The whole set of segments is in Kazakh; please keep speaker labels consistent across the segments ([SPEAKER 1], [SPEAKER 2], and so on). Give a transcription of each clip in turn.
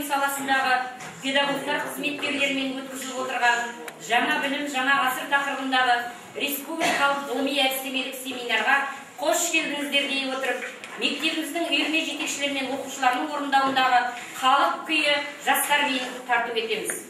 [SPEAKER 1] саласындағы педагогтар қызметкерлерімен өткізіліп отырған жаңа білім, жаңа ғасыр тақырыбындағы республикалық ғылыми әдістемелік семинарға қош келдіңіздер дей отырып, мектебіміздің үйірме жетекшілері мен оқушыларының орындауындағы халық күйі жастар биін тарту етеміз.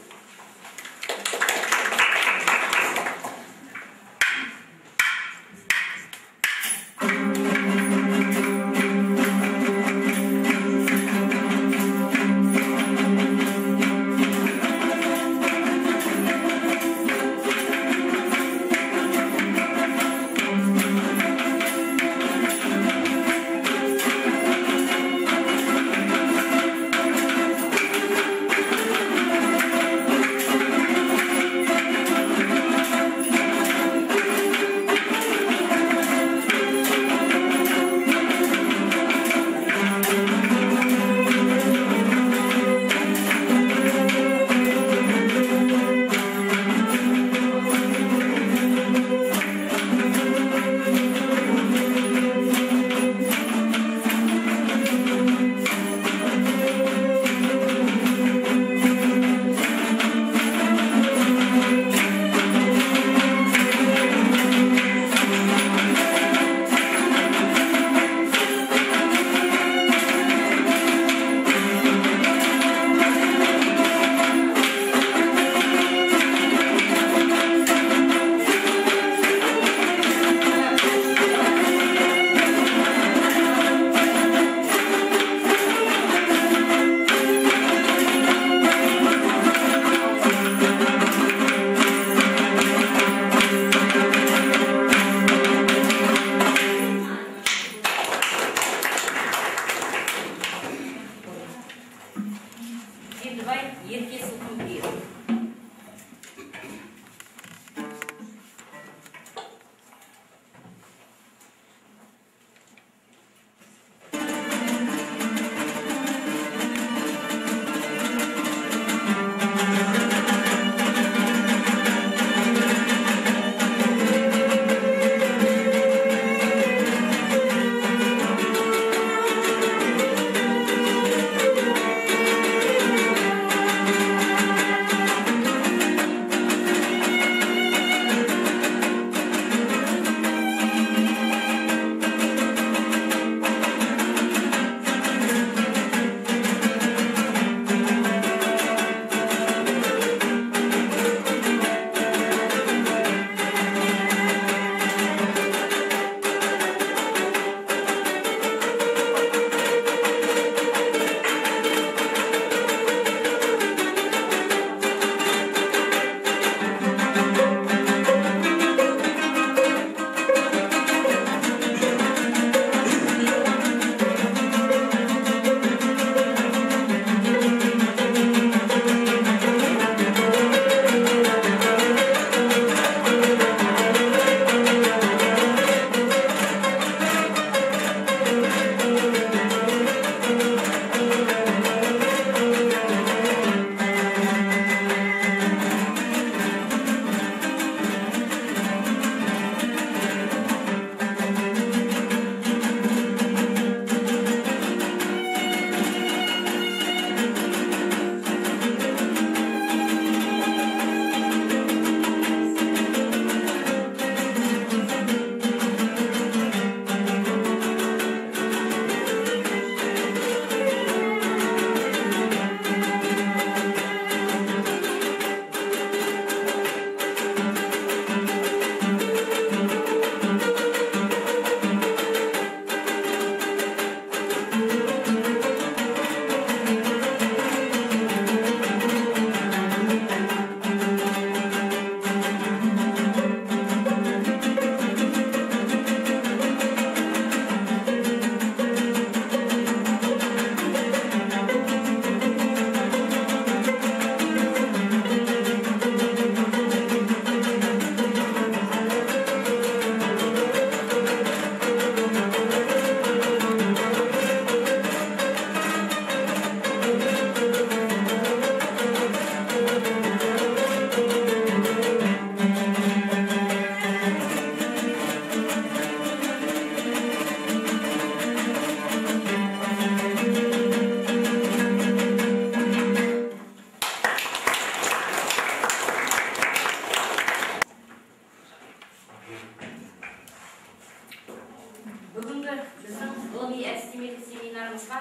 [SPEAKER 1] әдістемелік семинарымызға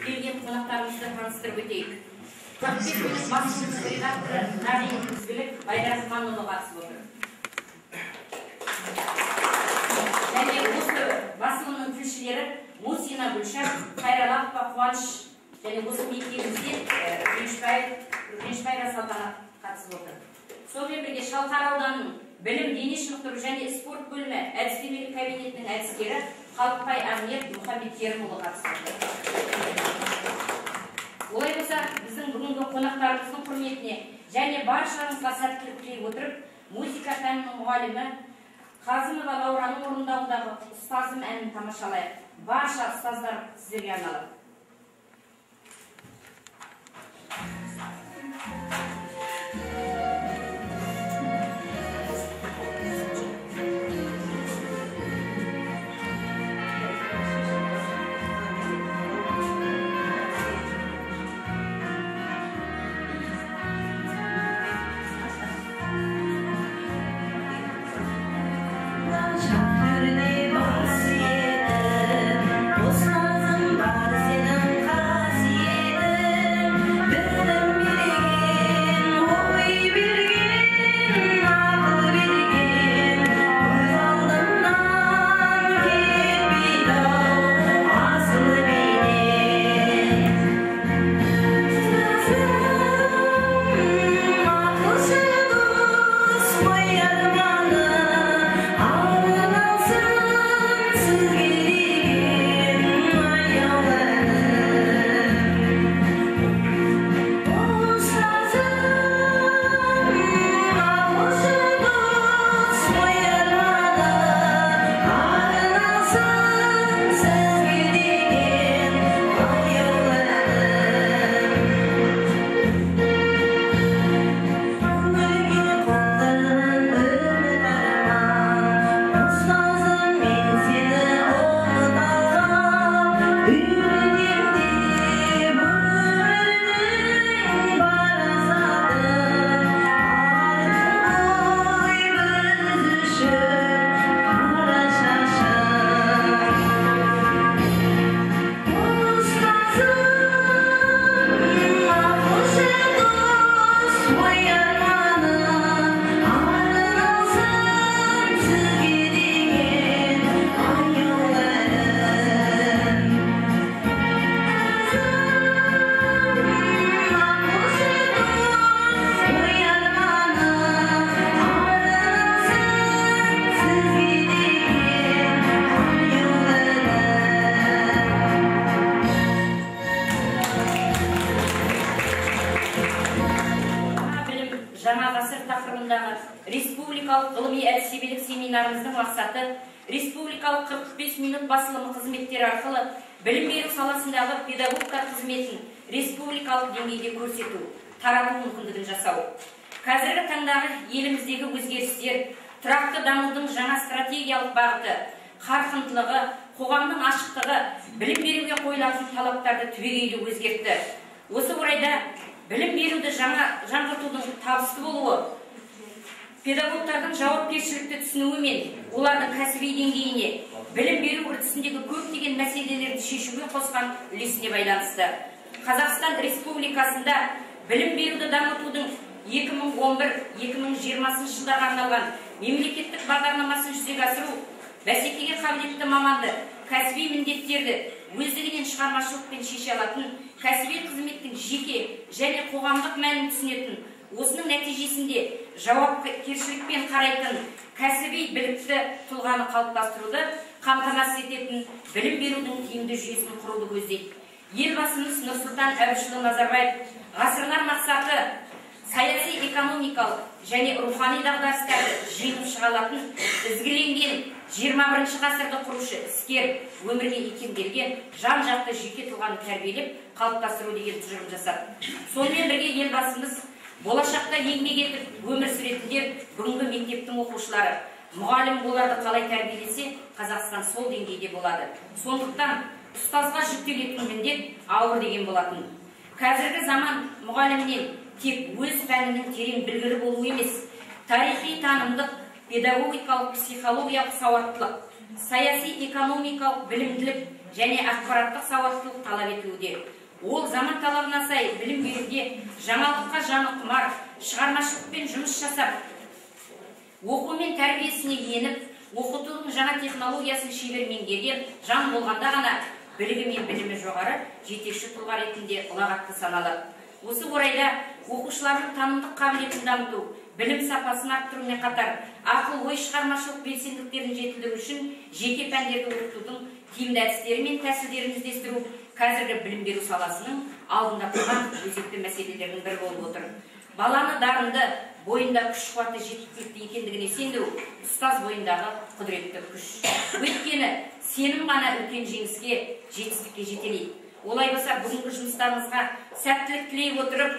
[SPEAKER 1] келген қонақтарымызды таныстырып өтейік. 45 минут басылымының редакторы Нағим Ізгілік Байрахманұлы қатысып отыр. Және осы басылымның тілшілері Мусина Гүлшат, Қайралапова Қуаныш және осы мектебімізден Үргенішбаева Салтанат қатысып отыр. Сонымен бірге Шалқар ауданының білім, дене шынықтыру және спорт бөлімі әдістемелік кабинетінің әдіскері Қалықбай Әмнер Мұхамбеткерімұлы қатысып отыр. Олай болса, біздің бүгінгі қонақтарымыздың құрметіне және баршаңызға сәттілік тілей отырып, музика пәнінің мұғалімі Қазымова Лаураның орындауындағы «Ұстазым» әнін тамашалайық. Барша ұстаздар сіздерге арналады. Республикалық ғылыми әдістемелік семинарымыздың мақсаты республикалық 45 минут басылымы қызметтері арқылы білім беру саласындағы педагогтар қызметін республикалық деңгейде көрсету, тарату мүмкіндігін жасау. Қазіргі таңдағы еліміздегі өзгерістер, тұрақты дамудың жаңа стратегиялық бағыты, қарқындылығы, қоғамның ашықтығы білім беруге қойылатын талаптарды түбегейлі өзгертті. Осы орайда білім беруді жаңғыртудың табысты болуы педагогтардың жауапкершілікті түсінуі мен олардың кәсіби деңгейіне, білім беру үрдісіндегі көптеген мәселелерді шешуге қосқан үлесіне байланысты. Қазақстан Республикасында білім беруді дамытудың 2011-2020 жылдарға арналған мемлекеттік бағдарламасын жүзеге асыру, бәсекеге қабілетті маманды, кәсіби міндеттерді өздігінен шығармашылықпен шеше алатын, кәсіби қызметтің жеке және қоғамдық мәнін түсінетін, осының нәтижесінде жауапкершілікпен қарайтын кәсіби білікті тұлғаны қалыптастыруды қамтамасыз ететін білім берудің тиімді жүйесін құруды көздейді. Елбасымыз Нұрсұлтан Әбішұлы Назарбаев ғасырлар мақсаты саяси, экономикалық және рухани дағдарыстарды жеңіп шыға алатын ізгіленген 21 ғасырды құрушы іскер, өмірге икемделген жан-жақты жеке тұлғаны тәрбиелеп қалыптастыру деген тұжырым жасады. Сонымен бірге елбасымыз болашақта еңбек етіп өмір сүретіндер бүгінгі мектептің оқушылары, мұғалім оларды қалай тәрбиелесе, Қазақстан сол деңгейде болады. Сондықтан ұстазға жүктелетін міндет ауыр деген болатын. Қазіргі заман мұғалімнен тек өз пәнінің терең білгірі болу емес, тарихи танымдық, педагогикалық, психологиялық сауаттылық, саяси, экономикалық білімділік және ақпараттық сауаттылық талап етілуде. Ол заман талабына сай білім беруде жаңалыққа жаны құмар, шығармашылықпен жұмыс жасап, оқу мен тәрбиесіне еніп, оқытудың жаңа технологиясын шебер меңгерген жан болғанда ғана білігі мен білімі жоғары жетекші тұлға ретінде ұлағатты саналады. Осы орайда оқушылардың танымдық қабілетін дамыту, білім сапасын арттырумен қатар ақыл ой шығармашылық белсенділіктерін жетілдіру үшін жеке пәндерді оқытудың тиімді әдістері мен тәсілдерін іздестіру қазіргі білім беру саласының алдында тұрған өзекті мәселелердің бірі болып отыр. Баланы дарынды, бойында күш қуаты жеткілікті екендігіне сендіру ұстаз бойындағы құдіретті күш. Өйткені сенім ғана үлкен жеңіске, жетістікке жетелейді. Олай болса, бүгінгі жұмыстарыңызға сәттілік тілей отырып,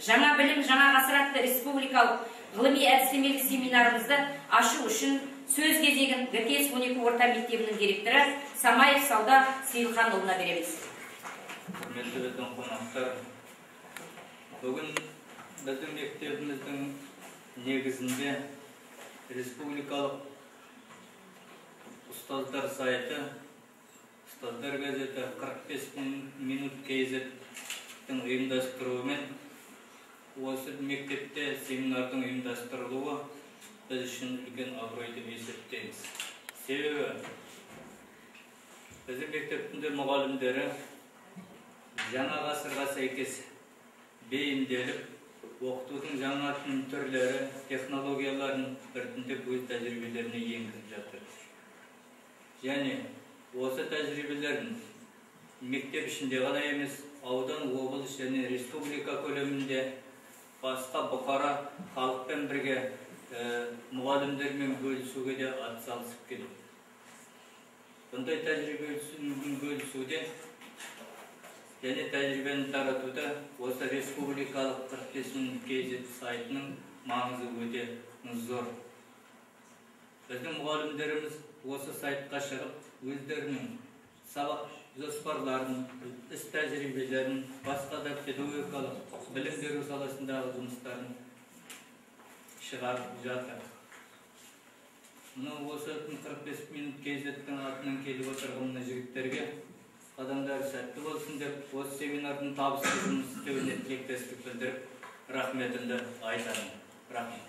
[SPEAKER 1] жаңа білім, жаңа ғасыр атты республикалық ғылыми әдістемелік семинарымызды ашу үшін сөз кезегін ГТС 12 орта мектебінің директоры Самаев Сауда Сейілханұлына береміз.
[SPEAKER 2] Құрметті біздің қонақтар, бүгін біздің мектебіміздің негізінде республикалық ұстаздар сайты, ұстаздар газеті 45 минут KZ-тің ұйымдастыруымен осы мектепте семинардың ұйымдастырылуы біз үшін үлкен абырой деп есептейміз. Себебі біздің мектептің де мұғалімдері жаңа ғасырға сәйкес бейімделіп, оқытудың жаңа түрлері, технологияларын біртіндеп өз тәжірибелеріне енгізіп жатыр. Және осы тәжірибелерін мектеп ішінде ғана емес, аудан, облыс және республика көлемінде басқа бұқара халықпен бірге мұғалімдермен бөлісуге де атсалысып келеді. Бұндай тәжірибе бөлісуде және тәжірибені таратуда осы республикалық 45 минут KZ сайтының маңызы өте зор. Біздің мұғалімдеріміз осы сайтқа шығып, өздерінің сабақ жоспарларын, іс тәжірибелерін, басқа да педагогикалық білім беру саласындағы жұмыстарын шығарып жатыр. Мына осы 45 минут KZ-тің атынан келіп отырған мына жігіттерге қадамдары сәтті болсын деп, осы семинардың табысты жұмыс істеуіне тілектестік білдіріп, рахметімді айтамын. Рахмет.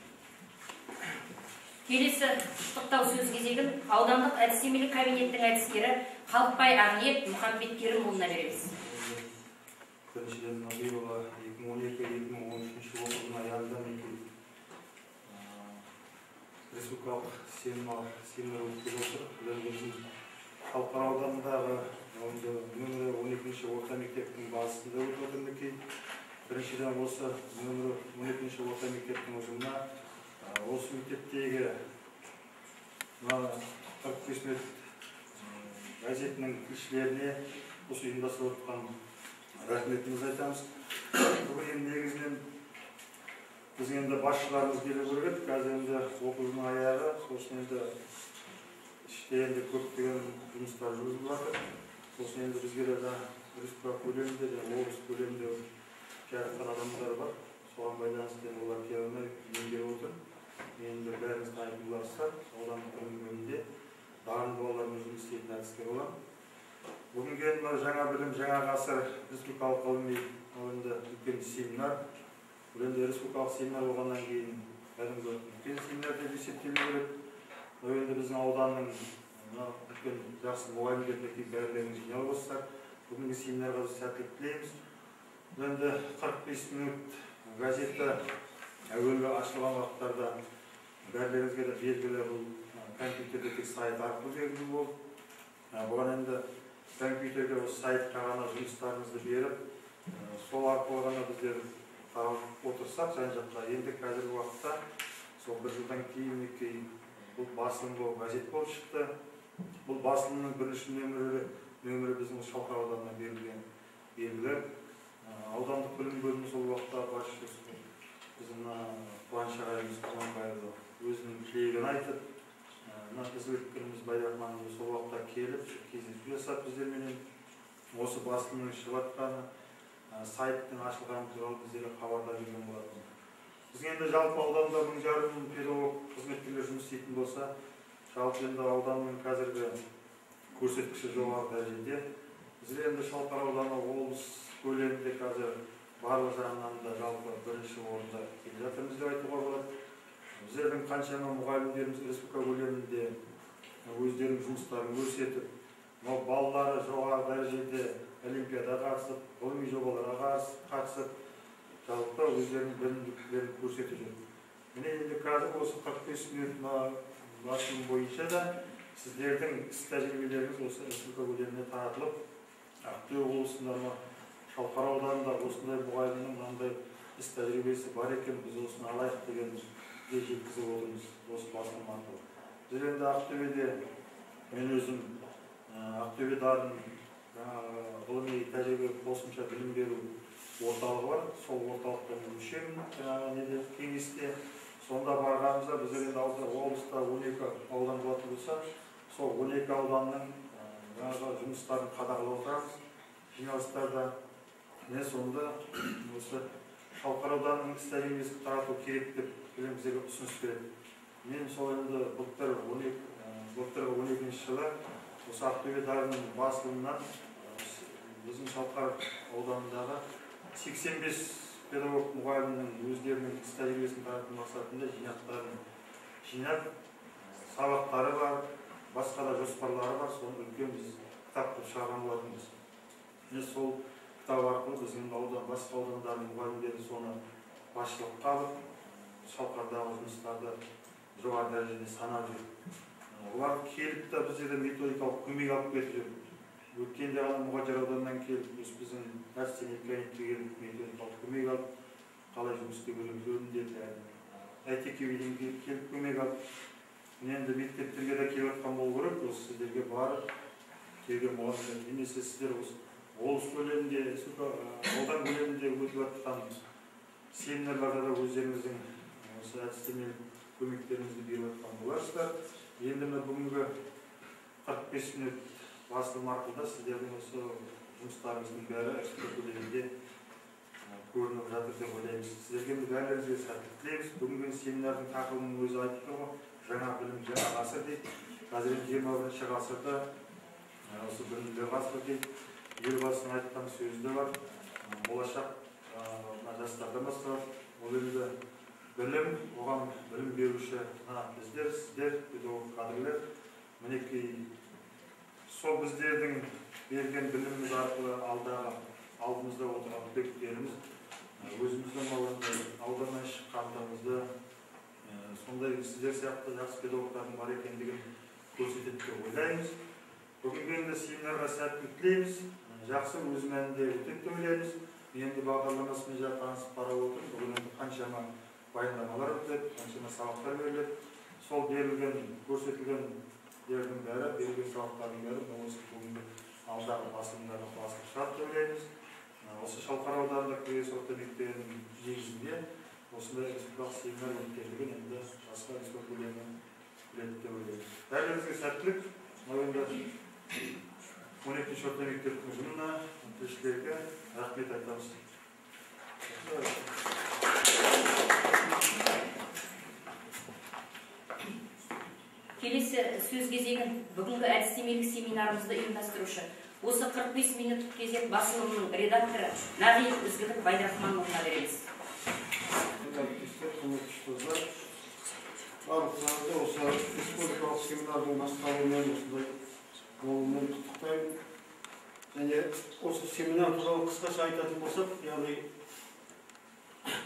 [SPEAKER 1] Келесі құттықтау сөз кезегін аудандық әдістемелік кабинеттің әдіскері Қалықбай Ағниет Мұхамбеткерімұлына береміз.
[SPEAKER 3] Біріншіден, биылғы 2012-2013 оқу жылының аяғында республикалық семинар өткізіп отыр. Біздің Қалқар ауданындағы нөмірі 12 орта мектептің базасында өтіп отыр. Біріншіден, осы нөмірі 12 орта мектептің ұжымына осы мектептегі 45 минут газетінің тілшілеріне осы ұйымдастырып отқан рахметімізді айтамыз. Бүгін енді негізінен біздің енді басшыларымыз келу керек еді. Қазір енді оқу жылының аяғы, сосын енді іште енді көптеген жұмыстар жүргізіліп жатыр. Сосын енді бізге де республика көлемінде және облыс көлемінде жарыққан адамдар бар. Соған байланысты енді олар келе алмай емделіп отыр. Енді бәріңіз танитын боларсыздар, аудандық білім бөлімінде дарынды балалармен жұмыс істейтін әдіскер боламын. Бүгінгі енді жаңа білім, жаңа ғасыр республикалық ғылыми енді үлкен семинар. Бұл енді республикалық семинар болғаннан кейін кәдімгі үлкен семинар деп есептелу керек. Бұл енді біздің ауданның үлкен жақсы мұғалімдеріне бәрілеріңіз жиналып отырсыздар. Бүгінгі семинарға біз сәттілік тілейміз. Бұл енді 45 минут газеті әуелгі ашылған уақыттарда бәрілеріңізге де белгілі, бұл компьютерде тек сайт арқылы белгілі болды. Бұған енді компьютерге осы сайтқа ғана жұмыстарымызды беріп, сол арқылы ғана біздер қарап отырсақ жан жаққа. Енді қазіргі уақытта сол бір жылдан кейін бұл басылым болып, газет болып шықты. Бұл басылымның бірінші нөмірі біздің Шалқар ауданына берілген белгілі. Аудандық білім бөлімі сол уақытта басшысы біздің Қуаныш ағайымыз Құрманбайұлы өзінің тілегін айтып, мына ізгіліктеріміз Байрахманұлы сол уақытта келіп, кездесу жасап біздерменен осы басылымның шығып жатқаны, сайттың ашылғаны туралы біздерге хабардар берген болатын. Біздің енді жалпы ауданда 1500 педагог қызметкерлер жұмыс істейтін болса, жалпы енді ауданның қазіргі көрсеткіші жоғары дәрежеде. Біздер енді Шалқар ауданы облыс көлемінде қазір барлық жағынан да жалпы бірінші орында келе жатырмыз деп айтуға болады. Біздердің қаншама мұғалімдеріміз республика көлемінде өздерінің жұмыстарын көрсетіп, мынау балалары жоғары дәрежеде олимпиадаға қатысып, ғылыми жобаларға қатысып, жалпы өздерінің білімділіктерін көрсетіп жүр. Міне енді қазір осы 45 минут басылым бойынша да сіздердің іс тәжірибелеріңіз осы республика көлеміне таратылып, Ақтөбе облысында, Шалқар ауданында осындай мұғалімнің мынандай іс тәжірибесі бар екен, біз осыны алайық дегенді жеткізіп отырмыз осы басылым арқылы. Біз енді Ақтөбеде, мен өзім Ақтөбе дарын ғылыми тәжірибе қосымша білім беру орталығы бар, сол орталықта мен мүшемін жаңағы кеңесте. Сонда барғанымызда біздер енді облыста 12 аудан болатын болса, сол 12 ауданның жаңағы жұмыстарын қадағалап отырамыз жиналыстарда. Міне сонда осы Шалқар ауданының іс тәжірибесін тарату керек деп бізге ұсыныс береді. Мен сол енді былтыр 12 жылы осы Ақтөбе дарынның басылымынан біздің Шалқар ауданындағы 85 педагог мұғалімнің өздерінің іс тәжірибесін тарату мақсатында жинақтарын жинап, сабақтары бар, басқа да жоспарлары бар, соны үлкен біз кітап қылып шығарған болатынбыз. Міне сол кітап арқылы біздің аудан, басқа аудандардың мұғалімдері соны басшылыққа алып, Шалқардағы жұмыстарды жоғары дәрежеде санап жүр. Олар келіп та біздерден методикалық көмек алып кетіп жүр. Өткенде ғана Мұғалжар ауданынан келіп, біздің әдістемелік кабинетке келіп методикалық көмек алып, қалай жұмыс істеу керек жөнінде Әйтеке биден келіп көмек алып, енді мектептерге де келіп жатқан болу керек, осы сіздерге барып келген мұғалімдер немесе сіздер осы облыс көлемінде, аудан көлемінде өтіп жатқан семинарларда да өздеріңіздің осы әдістемелік көмектеріңізді беріп жатқан боларсыздар. Енді мына бүгінгі 45 минут басылым арқылы сіздердің осы жұмыстарыңыздың бәрі республика көлемінде көрініп жатыр деп ойлаймыз. Сіздерге бәріңізге сәттілік тілейміз. Бүгінгі семинардың тақырыбының өзі айтып тұр ғой, жаңа білім, жаңа ғасыр дейді. Қазір енді 21 ғасырда осы білімдер ғасыры дейді. Елбасының айтқан сөзі де бар. Болашақ жастардан басталады. Ол енді білім, оған білім беруші мына біздер, сіздер, педагог кадрлер. Мінекей сол біздердің берген біліміміз арқылы алдағы алдымызда отырған түлектеріміз өзіміздің ауданнан шыққандығымызды сондай сіздер сияқты жақсы педагогтардың бар екендігін көрсетеді деп ойлаймыз. Бүгінгі енді семинарға сәттілік тілейміз. Жақсы өз мәнінде өтеді деп ойлаймыз. Енді бағдарламасымен жаңа танысып қарап отырмын. Бүгін енді қаншама баяндамалар өтеді, қаншама сабақтар беріледі. Сол берілген, көрсетілгендердің бәрі, берілген сабақтардың бәрі осы бүгінгі алдағы басылымдарда басылып шығады деп ойлаймыз. Осы Шалқар ауданында Кеңес орта мектебінің негізінде осындай республикалық семинар өткізілген, енді басқа республика көлемі біледі деп ойлаймыз. Бәріңізге сәттілік. Мынау енді 12-ші орта мектептің ұжымына, тілшілерге рахмет айтамыз.
[SPEAKER 1] Келесі сөз кезегін бүгінгі әдістемелік семинарымызды ұйымдастырушы, осы 45 минуттық кезек басылымының редакторы Нағиев Ізгілік Байдрахманұлына береміз.
[SPEAKER 4] Әріптестер, құрметті ұстаздар, барлықтарыңызды осы республикалық семинардың басталуымен осындай болуымен құттықтаймын. Және осы семинар туралы қысқаша айтатын болсақ, яғни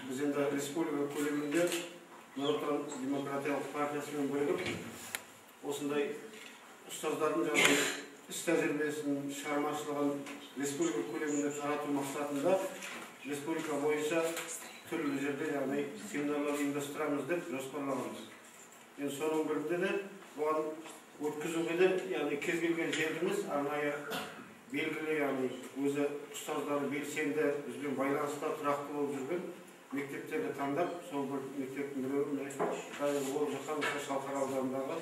[SPEAKER 4] біз енді республика көлемінде Нұр Отан демократиялық партиясымен бірігіп осындай ұстаздардың жаңағы іс тәжірибесін, шығармашылығын республика көлемінде тарату мақсатында республика бойынша түрлі жерде яғни семинарлар ұйымдастырамыз деп жоспарлағанбыз. Енді соның бірінде де бұған өткізуге де яғни кез келген жеріміз арнайы белгілі, яғни өзі ұстаздары белсенді, бізбен байланыста тұрақты болып жүрген мектептерді таңдап, сол бір мектептің біреуі қазір болып жатқан осы Шалқар ауданындағы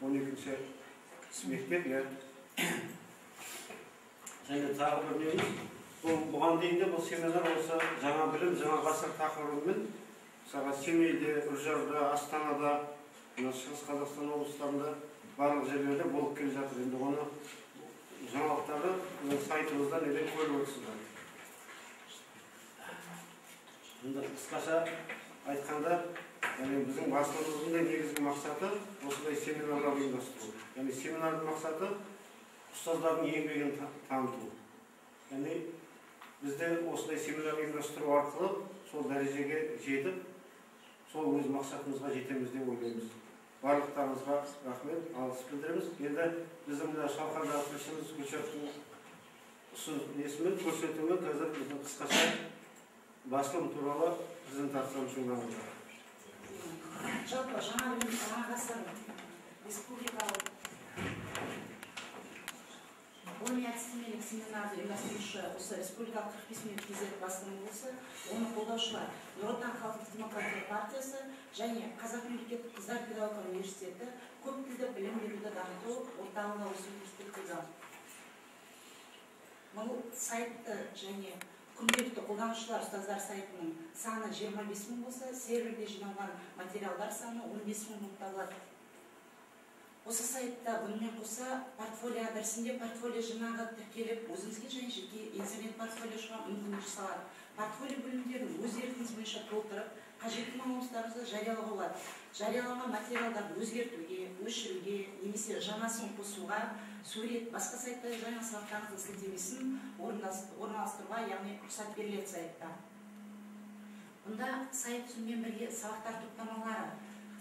[SPEAKER 4] 12-ші мектеп. Және тағы бір неміз, бұл бұған дейін де бұл семинар осы жаңа білім, жаңа ғасыр тақырыбымен мысалға Семейде, Үржарда, Астанада, Шығыс Қазақстан облыстарында барлық жерлерде болып келе жатыр. Енді оны жаңалықтарды біздің сайтымыздан неден көріп отырсыздар. Енді қысқаша айтқанда, яғни біздің басылымымыздың да негізгі мақсаты осындай семинарлар ұйымдастыру. Яғни семинардың мақсаты ұстаздардың еңбегін таныту. Яғни бізде осындай семинар ұйымдастыру арқылы сол дәрежеге жетіп, сол өз мақсатымызға жетеміз деп ойлаймыз. Барлықтарыңызға рахмет, алғыс білдіреміз. Енді біздің мына Шалқардағы тілшіміз Гүлшаттың несімен, көрсетуімен қазір біздің қысқаша басылым туралы презентацияны тыңдаңыздар.
[SPEAKER 5] Жалпы жаңа білім жаңа ғасыр республикалық ғылыми әдістемелік семинарды ұйымдастырушы осы республикалық 45 минут кезек басылымы болса, оны қолдаушылар Нұр Отан халықтық демократиялық партиясы және Қазақ мемлекеттік қыздар педагогикалық университеті көп тілді білім беруді дамыту орталығы осы университет қолдау. Бұл сайтты және күнделікті қолданушылар ұстаздар сайтының саны 25 мың болса, серверде жиналған материалдар саны 15 мың болып табылады. Осы сайтта бұнымен қоса портфолио адресінде портфолио жинағы тіркеліп, өзіңізге және жеке интернет портфолио ашуға мүмкіндік жасалады. Портфолио бөлімдерін өз еркіңіз бойынша толтырып, қажетті мағлұматтарыңызды жариялауға болады. Жарияланған материалдарды өзгертуге, өшіруге немесе жаңасын қосуға, сурет, басқа сайтта жаңа сабақтарыңыздың сілтемесін орналастыруға, яғни рұқсат беріледі сайтта. Бұнда сайт сонымен бірге сабақтар топтамалары.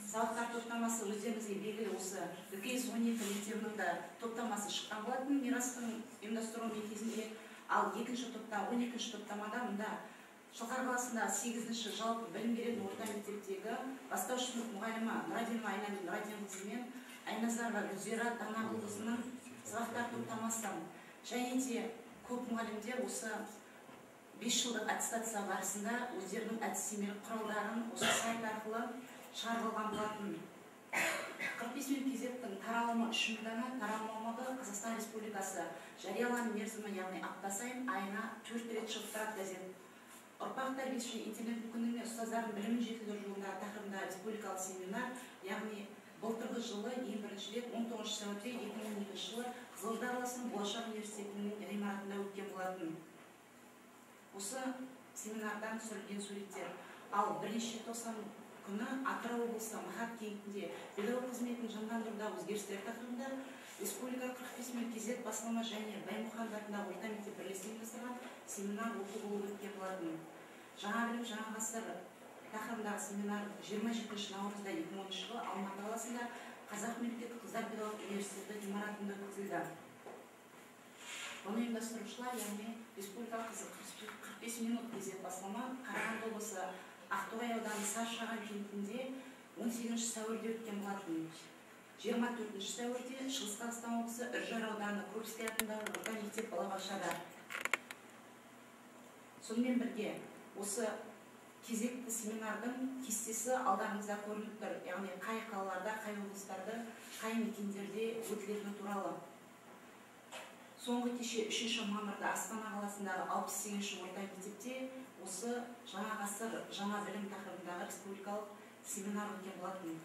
[SPEAKER 5] Сабақтар топтамасы өздеріңізге белгілі осы ҮКС 12 мектебінің де топтамасы шыққан болатын мирастың ұйымдастыруымен кезінде. Ал екінші топта, 12-ші топтамада мұнда Шалқар қаласында 8-ші жалпы білім беретін орта мектептегі бастауыш сынып мұғалімі Нұрадинова Айнагүл Нұрадинқызы мен Айназарова Гүлзира Данағұлқызының сабақтар топтамасы. Және де көп мұғалімдер осы 5 жылдық аттестация барысында өздерінің әдістемелік құралдарын осы сайт арқылы шығарылған болатын. 45 минут кезектің таралымы 3 мың дана, таралым аумағы Қазақстан Республикасы. Жариялану мерзімі, яғни апта сайын айына 4 рет шығып тұрады газет. Ұрпақ тәрбиесі интернет мүмкіндігіне ұстаздардың білімін жетілдіру жолындағы тақырыбында республикалық семинар, яғни былтырғы жылы ең бірінші рет 19 сәуірде 2012 жылы Қызылорда қаласының Болашақ университетінің ғимаратында өткен болатын. Осы семинардан түсірілген суреттер. Ал 1 тоқсан күні Атырау облысы Махат кентінде педагог қызметін жандандырудағы өзгерістер тақырыбында республика 45 минут кезек басылымы және Баймұханов атындағы орта мектеп бірлесе ұйымдастырған семинар оқу болып өткен болатын. Жаңа білім жаңа ғасыр тақырыбындағы семинар 27 наурызда 2010 жылы Алматы қаласында Қазақ мемлекеттік қыздар педагогикалық университеті ғимаратында өткізілді. Бұны ұйымдастырушылар, яғни республика 45 минут кезек басылымы Қарағанды облысы Ақтоғай ауданы Сарышаған кентінде 18 сәуірде өткен болатын. 24 сәуірде Шығыс Қазақстан облысы Үржар ауданы Крупская атындағы орта мектеп балабақшада. Сонымен бірге осы кезекті семинардың кестесі алдарыңызда көрініп тұр, яғни қай қалаларда, қай облыстарда, қай мекендерде өтілетіні туралы. Соңғы кеше 3 мамырда Астана қаласындағы 68 орта мектепте осы жаңа ғасыр жаңа білім тақырыбындағы республикалық семинар өткен болатын.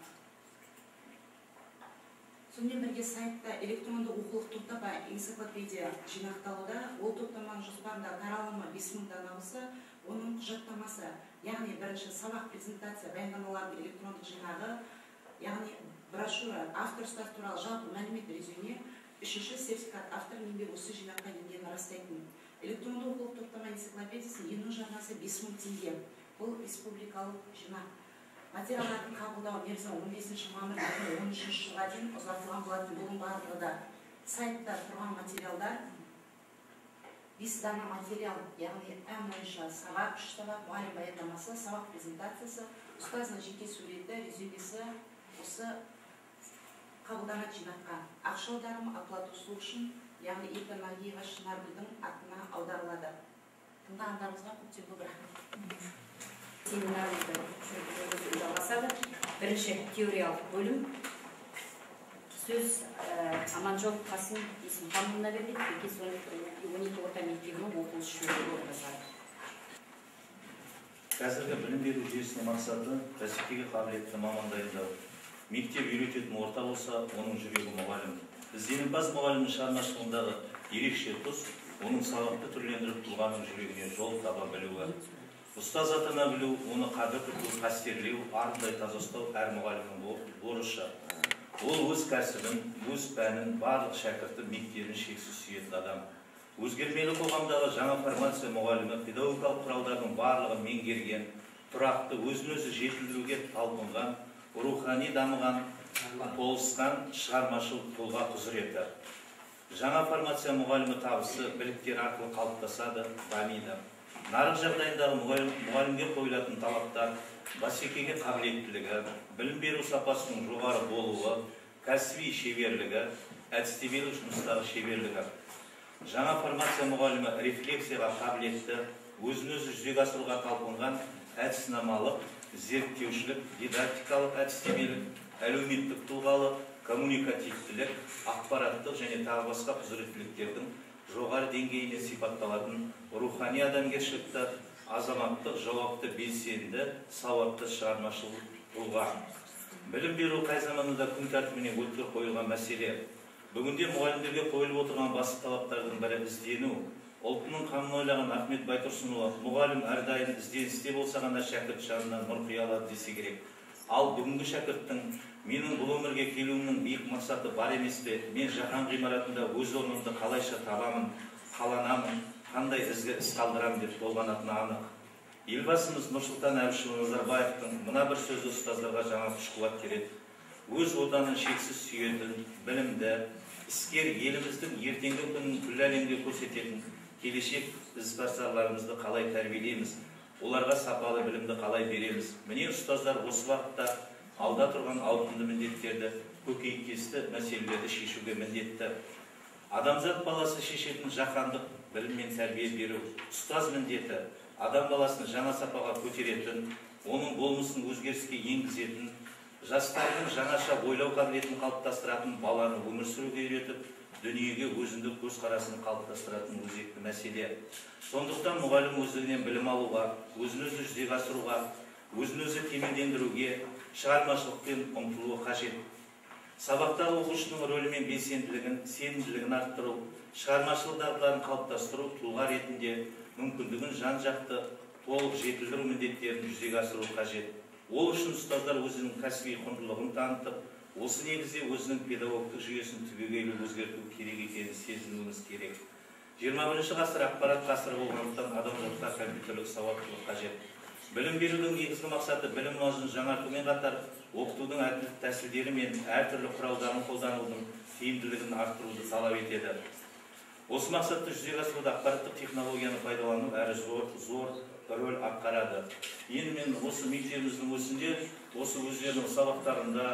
[SPEAKER 5] Сонымен бірге сайтта электронды оқулық топтама энциклопедия жинақталуда. Ол топтаманың жоспарында таралымы 5000 дана болса, оның құжаттамасы, яғни бірінші сабақ, презентация, баяндамалардың электрондық жинағы, яғни брошюра, автор, ұстаз туралы жалпы мәлімет, резюме, үшінші сертификат, автор еңбегі осы жинаққа енгенін растайтын. Электронды оқулық топтама энциклопедиясының ену жарнасы 5000 теңге. Бұл республикалық жинақ. Материалдардың қабылдау мерзімі 15 мамыр 2013 жылға дейін ұзартылған болатын. Бұның барлығы да сайтта тұрған материалдар. 5 дана материал, яғни пән бойынша сабақ, үш сабақ, мұғалім баяндамасы, сабақ презентациясы, ұстаздың жеке суреті, резюмесі осы қабылданады жинаққа. Ақша аударымы оплата услуг үшін, яғни Ипа Нагиева Шынаргүлдің атына аударылады. Тыңдағандарыңызға көптен көп рахмет.
[SPEAKER 1] Семинарымызды жүргізу жалғасады. Бірінші теориялық бөлім. Сөз Аманжол Қасым Есімханұлына беріледі. БКС 12 орта мектебінің оқушы орынбасары.
[SPEAKER 6] Қазіргі білім беру жүйесінің мақсаты бәсекеге қабілетті маман дайындау. Мектеп үйрететін орта болса, оның жүрегі мұғалім. Ізденімпаз мұғалімнің шығармашылығындағы ерекше тұс, оның сабақты түрлендіріп тұлғаның жүрегіне жол таба білуі. Ұстаз атана білу, оны қадір тұту, қастерлеу, арындай таза ұстау әр мұғалімнің борышы. Ол өз кәсібін, өз пәнін, барлық шәкірті, мектебін шексіз сүйетін адам. Өзгермелі қоғамдағы жаңа формация мұғалімі педагогикалық құралдардың барлығын меңгерген, тұрақты өзін-өзі жетілдіруге талпынған, рухани дамыған, толысқан шығармашыл тұлға құзыреті. Жаңа формация мұғалімі табысы біліктер арқылы қалыптасады, дамиды. Нарық жағдайындағы мұғалімге қойылатын талаптар, бәсекеге қабілеттілігі, білім беру сапасының жоғары болуы, кәсіби шеберлігі, әдістемелік жұмыстағы шеберлігі. Жаңа формация мұғалімі рефлексияға қабілетті, өзін-өзі жүзеге асыруға талпынған әдіснамалық, зерттеушілік, дидактикалық әдістемелік, әлеуметтік тұлғалы, коммуникативтілік, ақпараттық және тағы басқа құзыреттіліктердің жоғары деңгейіне сипатталатын рухани адамгершілікті, азаматтық, жауапты, белсенді, сауатты шығармашыл тұлға. Білім беру қай заманда да күн тәртібіне өткір қойылған мәселе. Бүгінде мұғалімдерге қойылып отырған басты талаптардың бірі іздену. Ұлтының қамын ойлаған Ахмет Байтұрсынұлы мұғалім әрдайым ізденісте болса ғана шәкірт жанынан нұр құя алады десе керек. Ал бүгінгі шәкірттің менің бұл өмірге келуімнің биік мақсаты бар емес пе? Мен жаһан ғимаратында өз орнымды қалайша табамын, қаланамын, қандай ізгі іс қалдырамын деп толғанатыны анық. Елбасымыз Нұрсұлтан Әбішұлы Назарбаевтың мына бір сөзі ұстаздарға жаңа күш-қуат береді. Өз отанын шексіз сүйетін, білімді, іскер еліміздің ертеңгі күнін күллі әлемге көрсететін келешек ізбасарларымызды қалай тәрбиелейміз, оларға сапалы білімді қалай береміз. Міне ұстаздар осы бағытта алда тұрған ауқымды міндеттерді, көкейкесті мәселелерді шешуге міндетті. Адамзат баласы шешетін жаһандық білім мен тәрбие беру ұстаз міндеті, адам баласын жаңа сапаға көтеретін, оның болмысын өзгеріске енгізетін, жастардың жаңаша ойлау қабілетін қалыптастыратын, баланы өмір сүруге үйретіп, дүниеге өзіндік көзқарасын қалыптастыратын өзекті мәселе. Сондықтан мұғалім өздігінен білім алуға, өзін-өзі жүзеге асыруға, өзін-өзі кемелдендіруге, шығармашылықпен ұмтылуы қажет. Сабақтағы оқушының рөлі мен белсенділігін, сенімділігін арттыру, шығармашылық дағдыларын қалыптастыру, тұлға ретінде мүмкіндігін жан-жақты толық жетілдіру міндеттерін жүзеге асыру қажет. Ол үшін ұстаздар өзінің кәсіби құндылығын танытып, осы негізде өзінің педагогтық жүйесін түбегейлі өзгерту керек екенін сезінуіміз керек. 21 ғасыр ақпарат ғасыры болғандықтан адамзатқа компьютерлік сауаттылық қажет. Білім берудің негізгі мақсаты білім мазмұнын жаңартумен қатар оқытудың әртүрлі тәсілдері мен әртүрлі құралдарын қолданудың тиімділігін арттыруды талап етеді. Осы мақсатты жүзеге асыруда ақпараттық технологияны пайдалану әрі зор рөл атқарады. Енді мен осы мектебіміздің өзінде, осы өздерінің сабақтарында,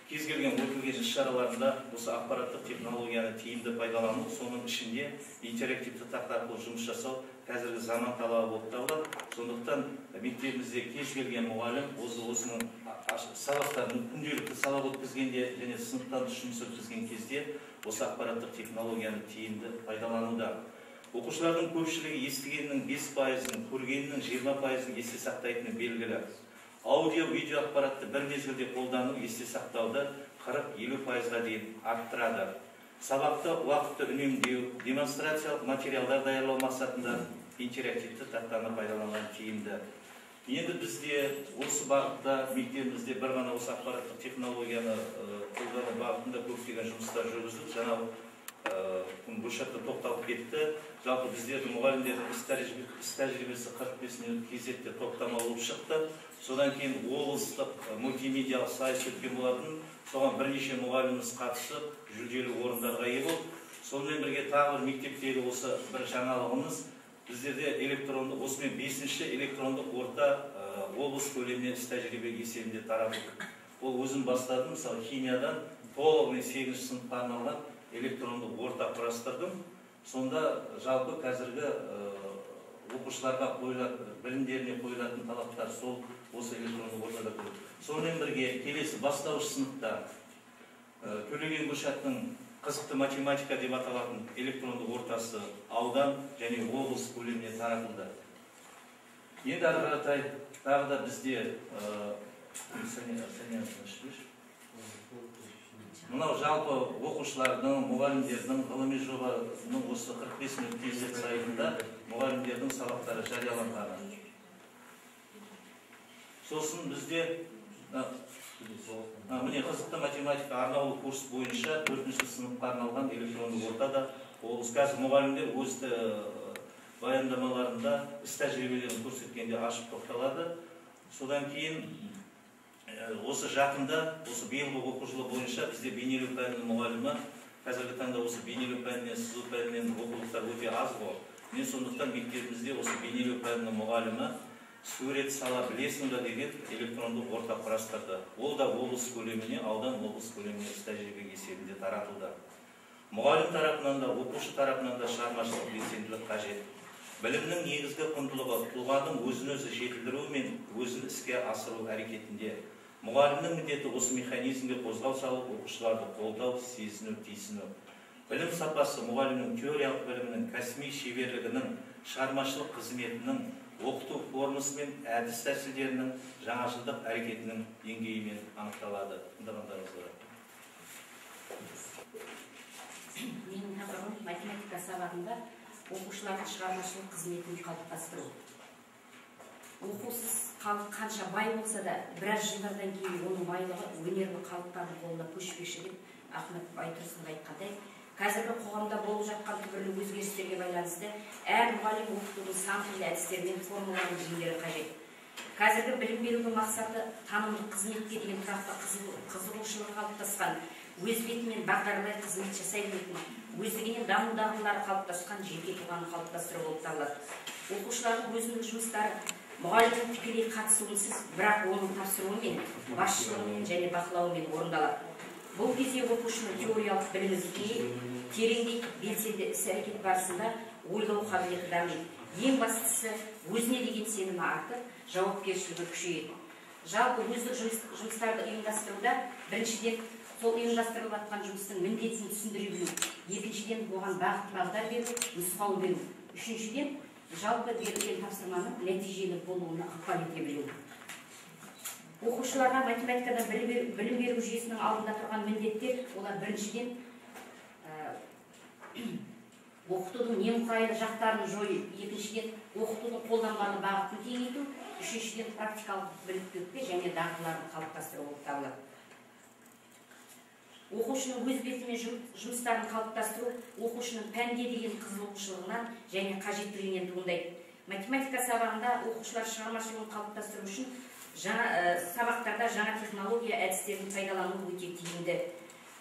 [SPEAKER 6] кез келген өтілген іс-шараларында осы ақпараттық технологияны тиімді пайдалану, соның ішінде интерактивті тақта арқылы жұмыс жасау қазіргі заман талабы болып табылады. Сондықтан мектебімізде кез келген мұғалім осының сабақтарын күнделікті сабақ өткізгенде және сыныптан тыс жұмыс өткізген кезде осы ақпараттық технологияны тиімді пайдалануда. Оқушылардың көпшілігі естігенінің 5%-ын, көргенінің 20%-ын есте сақтайтыны белгілі. Аудио, видео ақпаратты бір мезгілде қолдану есте сақтауды 40-50%-ға дейін арттырады. Сабақта уақытты үнемдеу, демонстрациялық материалдар даярлау мақсатында интерактивті тақтаны пайдаланған тиімді. Енді бізде осы бағытта мектебімізде бір ғана осы ақпараттық технологияны қолдану бағытында көптеген жұмыстар жүргізіліп, жаңа Гүлшатта тоқталып кетті. Жалпы біздердің мұғалімдердің іс тәжірибесі 45 минут кезекте топтама болып шықты. Содан кейін облыстық мультимедиялық сайыс өткен болатын. Соған бірнеше мұғаліміміз қатысып, жүлделі орындарға ие болды. Сонымен бірге тағы бір мектептегі осы бір жаңалығымыз, біздерде электрондық, осымен 5-ші электрондық орта облыс көлеміне іс тәжірибе есебінде таратылды. Ол өзім бастадым, мысалы химиядан толығымен 8-ші сыныпқа арналған электрондық орта құрастырдым. Сонда жалпы қазіргі оқушыларға қойылатын, білімдеріне қойылатын талаптар сол осы электрондық ортада көп. Сонымен бірге келесі бастауыш сыныпта Төлеген Гүлшаттың қызықты математика деп аталатын электрондық ортасы аудан және облыс көлеміне таратылды. Енді ары қаратай тағы да бізде Мынау жалпы оқушылардың, мұғалімдердің ғылыми жобасының осы 45 минут kz сайтында мұғалімдердің сабақтары жарияланғаны. Сосын бізде міне қызықты математика арнаулы курс бойынша 4-ші сыныпқа арналған электронды ортада ол қазір мұғалімдер өз баяндамаларында іс тәжірибелерін көрсеткенде ашып тоқталады. Содан кейін осы жақында, осы биылғы оқу жылы бойынша бізде бейнелеу пәнінің мұғалімі, қазіргі таңда осы бейнелеу пәнінен, сызу пәнінен оқулықтар өте аз ғой. Мен сондықтан мектебімізде осы бейнелеу пәнінің мұғалімі сурет сала білесің ба деген электрондық орта құрастырды. Ол да облыс көлеміне, аудан облыс көлеміне іс тәжірибе есебінде таратылды. Мұғалім тарапынан да, оқушы тарапынан да шығармашылық белсенділік қажет. Білімнің негізгі құндылығы тұлғаның өзін-өзі жетілдіруі мен өзін іске асыру әрекетінде. Мұғалімнің міндеті осы механизмге қозғау салып, оқушыларды қолдау, сезіну, түйсіну. Білім сапасы мұғалімнің теориялық білімінің, кәсіби шеберлігінің, шығармашылық қызметінің, оқыту формасы мен әдіс тәсілдерінің, жаңашылдық әрекетінің деңгейімен анықталады. Тыңдағандарыңызға рахмет.
[SPEAKER 1] Менің тақырыбым математика сабағында оқушылардың шығармашылық қызметін қалыптастыру. Оқусыз халық қанша бай болса да, біраз жылдардан кейін оның байлығы өнерлі халықтардың қолына көшпекші деп Ахмет Байтұрсынов айтқандай, қазіргі қоғамда болып жатқан түбірлі өзгерістерге байланысты әр мұғалім оқытудың сан түрлі әдістері мен формаларын меңгеру қажет. Қазіргі білім берудің мақсаты танымдық қызметке деген тұрақты қызығушылығы қалыптасқан, өз бетімен бағдарлай қызмет жасай білетін, өздігінен даму дағдылары қалыптасқан жеке тұлғаны қалыптастыру болып табылады. Оқушылардың өзіндік жұмыстары мұғалімнің тікелей қатысуынсыз, бірақ оның тапсыруымен, басшылығымен және бақылауымен орындалады. Бұл кезде оқушының теориялық білімі кеңейіп, тереңдейді, белсенді іс-әрекет барысында ойлау қабілеті дамиды. Ең бастысы өзіне деген сенімі артып, жауапкершілігі күшейеді. Жалпы өздік жұмыстарды ұйымдастыруда біріншіден сол ұйымдастырылып жатқан жұмыстың міндетін түсіндіре білу, екіншіден оған бағыт бағдар беру, нұсқау беру, үшіншіден жалпы берілген тапсырманың нәтижелі болуына ықпал ете білу. Оқушыларға математикадан білім беру жүйесінің алдында тұрған міндеттер, олар біріншіден оқытудың немқұрайлы жақтарын жою, екіншіден оқытудың қолданбалы бағытын кеңейту, үшіншіден практикалық біліктілікті және дағдыларын қалыптастыру болып табылады. Оқушының өз бетімен жұмыстарын қалыптастыру оқушының пәнге деген қызығушылығынан және қажеттілігінен туындайды. Математика сабағында оқушылар шығармашылығын қалыптастыру үшін сабақтарда жаңа технология әдістерін пайдалану өте тиімді.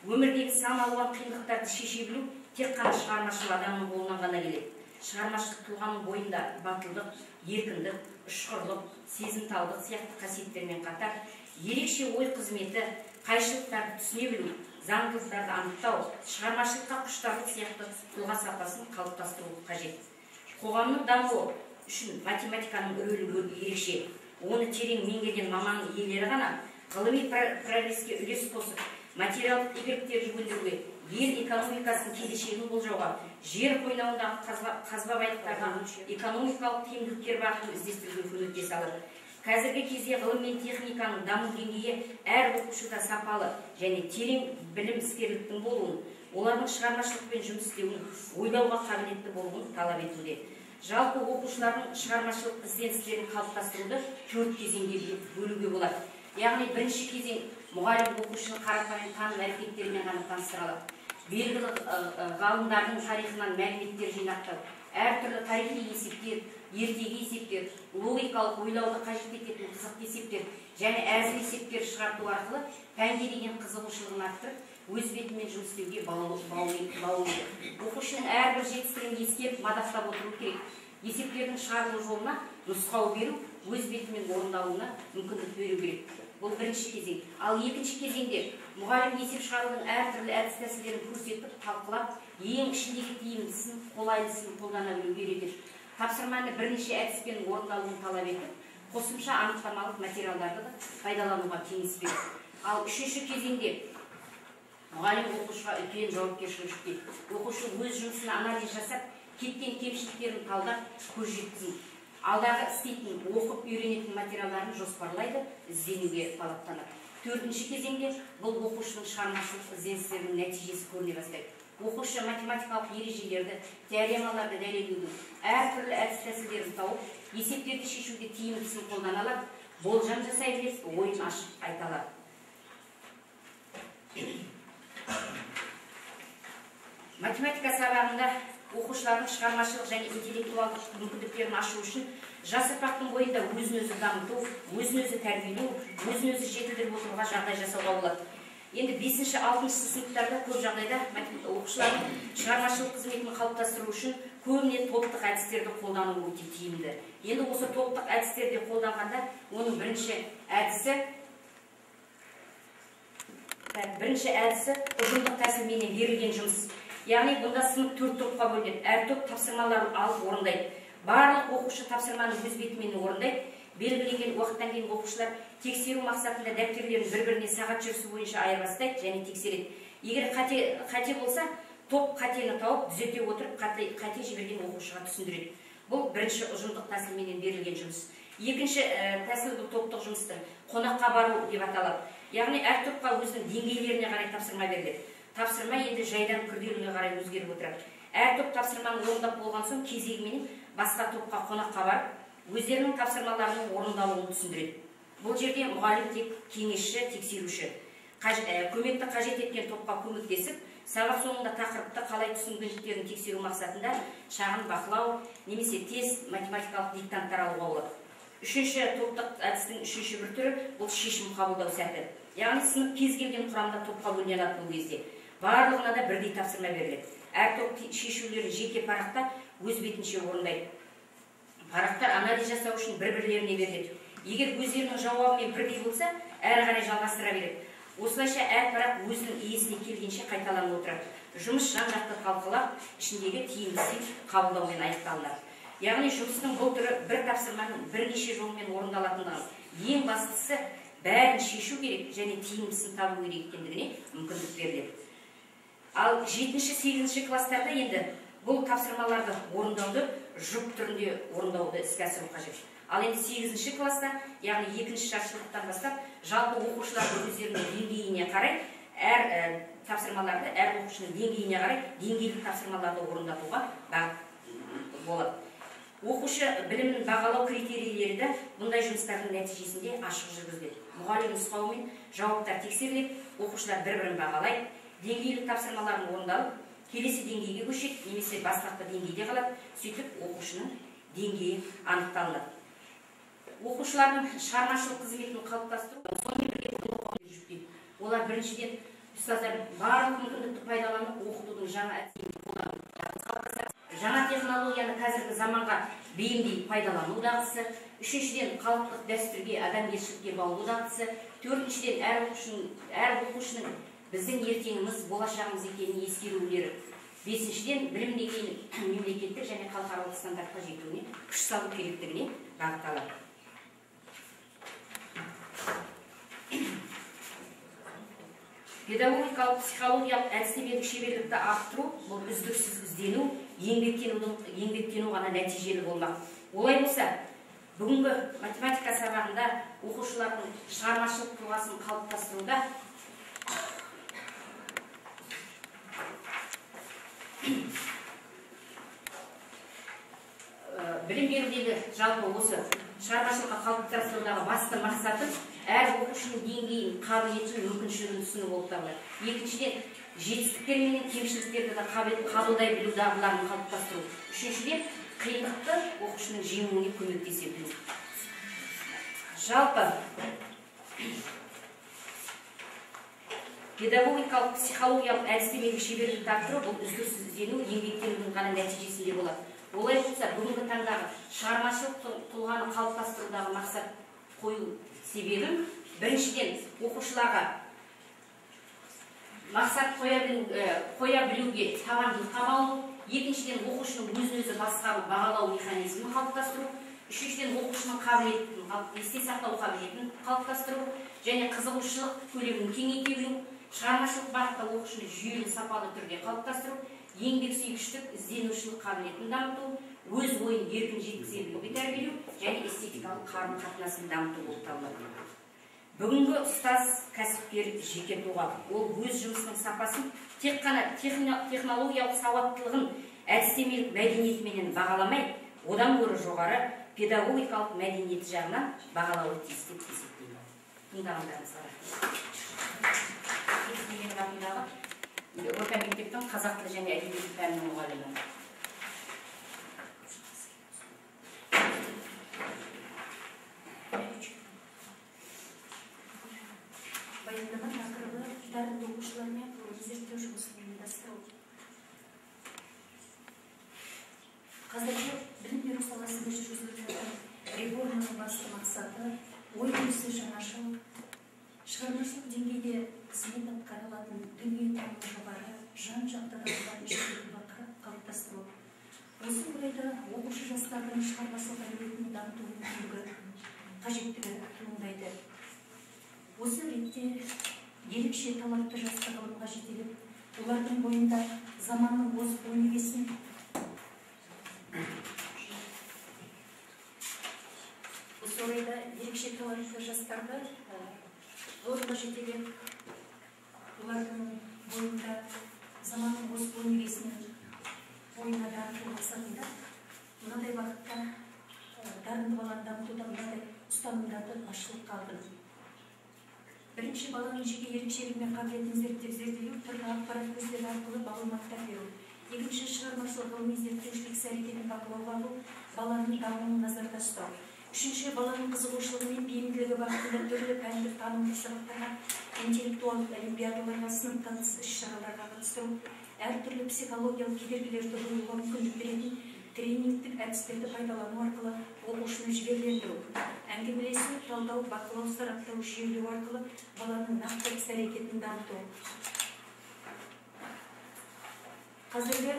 [SPEAKER 1] Өмірдегі сан алуан қиындықтарды шеше білу тек қана шығармашыл адамның қолынан ғана келеді. Шығармашылық тұлғаның бойында батылдық, еркіндік, ұшқырлық, сезімталдық сияқты қасиеттермен қатар ерекше ой қызметі, қайшылықтарды түсіне білу, заңдылықтарды анықтау, шығармашылыққа құштарлық сияқты тұлға сапасын қалыптастыру қажет. Қоғамның дамуы үшін математиканың рөлі ерекше. Оны терең меңгерген маман иелері ғана ғылыми прогреске үлес қосып, материалдық игіліктерді өндіруге, ел экономикасының келешегін болжауға, жер қойнауындағы қазба байлықтарға экономикалық тиімділіктер бағытын іздестіруге көмектесе алады. Қазіргі кезде ғылым мен техниканың даму деңгейі әр оқушыда сапалы және терең білім іскерліктің болуын, олардың шығармашылықпен жұмыс істеуін, ойлауға қабілетті болуын талап етуде. Жалпы оқушылардың шығармашылық ізденістерін қалыптастыруды 4 кезеңге бөлуге болады. Яғни бірінші кезең мұғалім оқушыны қарапайым таным әрекеттерімен ғана таныстыра алады. Белгілі ғалымдардың тарихынан мәліметтер жинақтау, әртүрлі тарихи есептер, ертегі есептер, логикалық ойлауды қажет ететін қызықты есептер және әзіл есептер шығарту арқылы пәнге деген қызығушылығын арттырып, өз бетімен жұмыс істеуге баулиды. Оқушының әрбір жетістігін ескеріп, мадақтап отыру керек. Есептердің шығарылу жолына нұсқау беру, өз бетімен орындалуына мүмкіндік беру керек. Бұл бірінші кезең. Ал екінші кезеңде мұғалім есеп шығарудың әртүрлі әдіс тәсілдерін көрсетіп, талқылап, ең ішіндегі тиімдісін, қолайлысын қолдана білуге үйретеді. Тапсырманы бірнеше әдіспен орындалуын талап етіп, қосымша анықтамалық материалдарды да пайдалануға кеңес береді. Ал үшінші кезеңде мұғалім оқушыға үлкен жауапкершілік жүктейді. Оқушы өз жұмысына анализ жасап, кеткен кемшіліктерін талдап, көз жеткізу. Алдағы істейтін, оқып үйренетін материалдарын жоспарлайды, ізденуге талаптанады. Төртінші кезеңде бұл оқушының шығармашылық ізденістерінің нәтижесі көріне бастайды. Оқушы математикалық ережелерді, теоремаларды дәлелдеудің әртүрлі әдіс-тәсілдерін тауып, есептерді шешуде тиімдісін қолдана алады, болжам жасай біледі, ойын ашып айта алады. Математика сабағында оқушылардың шығармашылық және интеллектуалдық мүмкіндіктерін ашу үшін жас ұрпақтың бойында өзін-өзі дамыту, өзін-өзі тәрбиелеу, өзін-өзі жетілдіріп отыруға жағдай жасауға болады. Енді 5-ші, 6-шы сыныптарда көп жағдайда оқушылардың шығармашылық қызметін қалыптастыру үшін көбіне топтық әдістерді қолдану өте тиімді. Енді осы топтық әдістерді қолданғанда оның бірінші әдісі ұжымдық тәсілменен берілген жұмыс. Яғни бұнда сынып 4 топқа бөлінеді. Әр топ тапсырмаларын алып орындайды. Барлық оқушы тапсырманы өз бетімен орындайды. Белгіленген уақыттан кейін оқушылар тексеру мақсатында дәптерлерін бір-біріне сағат жүрісі бойынша айырбастайды және тексереді. Егер қате болса, топ қатені тауып, түзете отырып, қате жіберген оқушыға түсіндіреді. Бұл бірінші ұжымдық тәсілменен берілген жұмыс. Екінші тәсіл бұл топтық жұмысты қонаққа бару деп аталады. Яғни әр топқа өзінің деңгейлеріне қарай тапсырма беріледі. Тапсырма енді жайдан күрделіге қарай өзгеріп отырады. Әр топ тапсырманы орындап болған соң кезегімен басқа топқа қонаққа барып, өздерінің тапсырмаларының орындалуын түсіндіреді. Бұл жерде мұғалім тек кеңесші, тексеруші. Көмекті қажет еткен топқа көмектесіп, сабақ соңында тақырыпты қалай түсінгендіктерін тексеру мақсатында шағын бақылау немесе тест математикалық диктанттар алуға болады. Үшінші топтық әдістің үшінші бір түрі бұл шешім қабылдау сәті. Яғни сынып кез келген құрамда топқа бөліне алады бұл кезде. Барлығына да бірдей тапсырма беріледі. Әр топ шешулерін жеке парақта өз бетінше орындайды. Парақтар анализ жасау үшін бір-бірлеріне беріледі. Егер өздерінің жауабымен бірдей болса, әрі қарай жалғастыра береді. Осылайша әр парақ өзінің иесіне келгенше қайталанып отырады. Жұмыс жан-жақты талқылап, ішіндегі тиімдісін қабылдаумен аяқталынады. Яғни жұмыстың бұл түрі бір тапсырманың бірнеше жолмен орындалатындығын, ең бастысы бәрін шешу керек және тиімдісін табу керек екендігіне мүмкіндік беріледі. Ал 7-ші, 8-ші кластарда енді бұл тапсырмаларды орындауды жұп түрінде орындауды іске асыру қажет. Ал енді 8-ші класста, яғни 2-ші жартыжылдықтан бастап, жалпы оқушылардың өздерінің деңгейіне қарай әр тапсырмаларды, әр оқушының деңгейіне қарай деңгейлік тапсырмаларды орындатуға бағыт болады. Оқушы білімін бағалау критерийлері де бұндай жұмыстардың нәтижесінде ашық жүргізіледі. Мұғалім нұсқауымен жауаптар тексеріледі, оқушылар бір-бірін бағалайды, деңгейлік тапсырмаларын орындалып, келесі деңгейге көшеді немесе бастапқы деңгейде қалады, сөйтіп оқушының деңгейі анықталынады. Оқушылардың шығармашылық қызметін қалыптастыру сонымен бірге жүктейді. Олар біріншіден ұстаздар барлық мүмкіндікті пайдаланып оқытудың жаңа әдісін қолдану, жаңа технологияны қазіргі заманға бейімдей пайдалану дағдысы, үшіншіден халықтық дәстүрге, адамгершілікке баулу дағдысы, төртіншіден әр оқушының біздің ертеңіміз, болашағымыз екенін ескерулері, бесіншіден білім деңгейінің мемлекеттік және халықаралық стандартқа жетуіне күш салу керектігіне бағытталады. Педагогикалық, психологиялық, әдістемелік шеберлікті арттыру бұл үздіксіз іздену, еңбектену ғана нәтижелі болмақ. Олай болса, бүгінгі математика сабағында оқушылардың шығармашылық тұлғасын қалыптастыруда білім берудегі жалпы осы шығармашылыққа қалыптастырудағы басты мақсаты әр оқушының деңгейін, қабілетін, мүмкіншілігін түсіну болып табылады. Екіншіден, жетістіктер менен кемшіліктерді де қабылдай білу дағдыларын қалыптастыру. Үшіншіден, қиындықты оқушының жеңуіне көмектесе білу. Жалпы педагогикалық, психологиялық, әдістемелік шеберлікті арттыру бұл үздіксіз іздену, еңбектенудің ғана нәтижесінде болады. Олай болса, бүгінгі таңдағы шығармашылық тұлғаны қалыптастырудағы мақсат қою себебім, біріншіден, оқушыларға мақсат қоя білуге табандылыққа баулу, екіншіден, оқушының өзін-өзі басқару, бағалау механизмін қалыптастыру, үшіншіден, оқушының қабілетін, есте сақтау қабілетін қалыптастыру және қызығушылық көлемін кеңейте білу, шығармашылық бағытта оқушыны жүйелі сапалы түрде қалыптастыру, еңбексүйгіштік, ізденушілік қабілетін дамыту, өз ойын еркін жеткізе білуге тәрбиелеу және эстетикалық қарым-қатынасын дамыту болып табылады. Бүгінгі ұстаз кәсіпкер жеке тұлға. Ол өз жұмысының сапасын тек қана технологиялық сауаттылығын әдістемелік мәдениетіменен бағаламай, одан гөрі жоғары педагогикалық мәдениеті жағынан бағалауы тиіс деп есептеймін. Тыңдағандарыңызға рахмет. Атындағы орта мектептің қазақ тілі және әдебиеті пәнінің мұғалімі.
[SPEAKER 7] Баяндама тақырыбы дарынды оқушылармен ғылыми зерттеу жұмысын ұйымдастыру. Қазіргі білім беру саласында жүргізіліп жатқан реформаның басты мақсаты ой-өрісі жаңашыл, шығармашылық деңгейде қызмет атқара алатын, дүниетанымы жоғары, жан-жақты дамыған жеке тұлға қалыптастыру. Осы орайда оқушы жастардың шығармашылық әлеуетін дамыту мүмкіндігі қажеттігі туындайды. Осы ретте ерекше талапты жасты ғылымға жетелеп, олардың бойында заманның озық өнегесін осы орайда ерекше талапты жастарды ғылымға жетелеп, олардың бойында заманның озық өнегесін бойына дарыту мақсатында мынадай бағытта дарынды баланы дамытуда мынадай ұстанымдарды басшылыққа алдым. Бірінші, баланың жеке ерекшелігі мен қабілетін зерттеп зерделеу, түрлі ақпарат көздері арқылы мағлұматтар беру. Екінші, шығармашылық ғылыми зерттеушілік іс-әрекетін бақылауға алу, баланың дамуын назарда ұстау. Үшінші, баланың қызығушылығы мен бейімділігі бағытында түрлі пәндік танымдық сабақтарға, интеллектуалдық олимпиадаларға, сыныптан тыс іс-шараларға қатыстыру, әртүрлі психологиялық кедергілерді жоюға мүмкіндік беретін тренингтік әдістерді пайдалану арқылы оқушыны жігерлендіру, әңгімелесу, талдау, бақылау, сараптау, жүйелеу арқылы баланың нақты іс-әрекетін дамыту. Қазіргі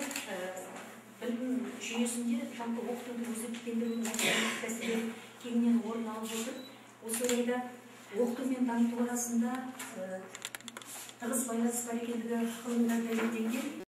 [SPEAKER 7] білім жүйесінде жалпы оқытуды өзектендірудің тәсілдері кеңінен орын алып отыр. Осы орайда оқыту мен дамыту арасында тығыз байланыс бар екендігі ғылымда дәлелденген.